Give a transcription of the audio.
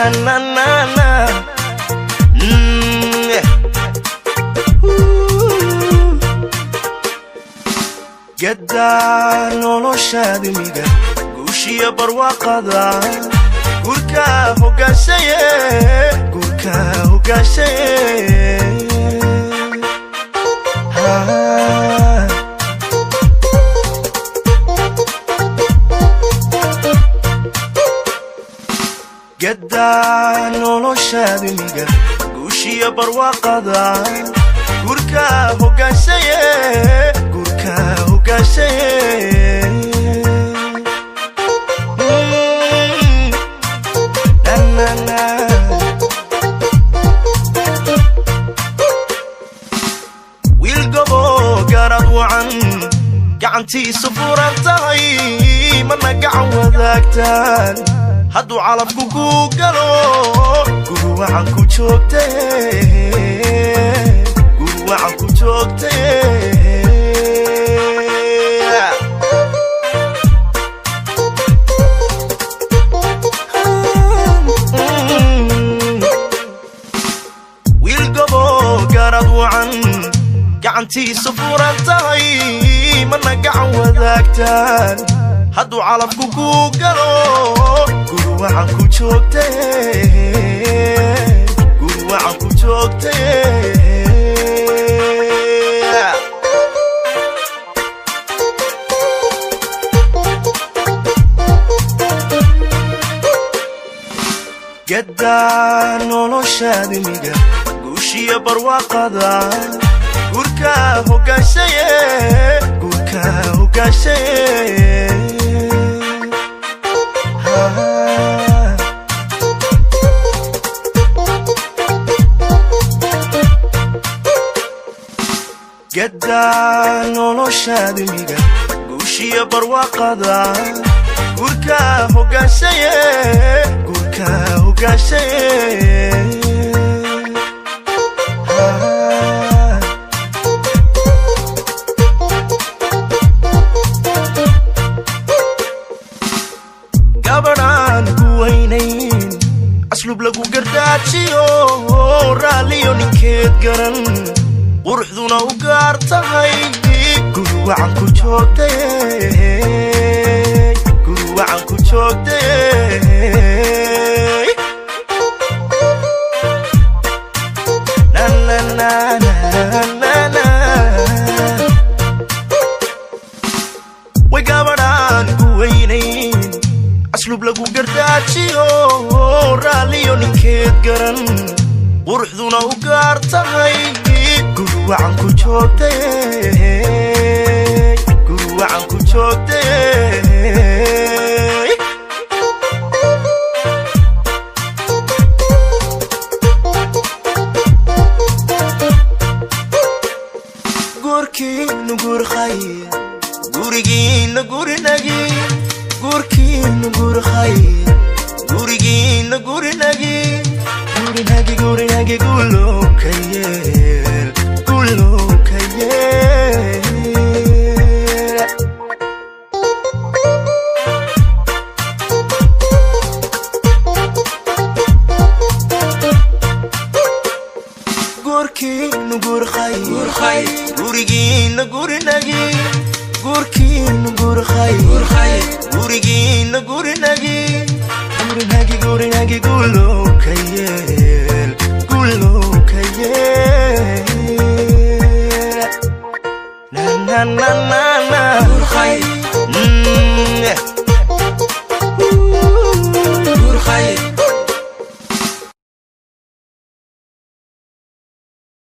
Na na na. Yeah. Ooh. Gaddaa noloshaadimiga, guushiya barwaaqada, guurka hogaanshaye, guurka hogaanshaye. Ah. Gaddaa noloshaadimiga, guushiya barwaaqada, guurka hogaanshaye, guurka hogaanshaye. Na, na, na. Wiil gobo garad wacan, gacantiisu furan tahay, mana gacan wadaagtaan. Hadduu calafku kuu galo, guri wacan ku joogtee, guri wacan ku joogtee. Wiil gobo garad wacan, gacantiisu furan tahay, mana gacan wadaagtaan. Hadduu calafku kuu galo, guri wacan ku joogtee, guri wacan ku joogtee. Gaddaa noloshaadimiga, guushiya barwaaqada, guurka hogaanshaye, guurka hogaanshaye. Ah. Gaddaa noloshaadimiga, guushiya barwaaqada, guurka hogaanshaye, guurka hogaanshaye. Ah. Gabadhaan ku weynayn, aslub lagu gardaajiyo, raalliyo ninkeed garan, quruxduna u gaar tahay, guri wacan ku joogtee, guri wacan ku joogtee. Na na na na na na. Way gabadhaan ku weynayn, aslub lagu gardaajiyo, raalliyo ninkeed garan, quruxduna u gaar tahay, guri wacan ku joogtee, guri wacan ku joogtee. Guurkiinu guur khayr, gurigiina gurinagi. Guurkiinu guur khayr, gurigiina gurinagi, gurinagi, gurinagi. Guulowkayeel, guulowkayeel. Guurkiinu guur khayr, gurigiina gurinagi. Guurkiinu guur khayr, gurigiina gurinagi, gurinagi, gurinagi. Guulowkayeel.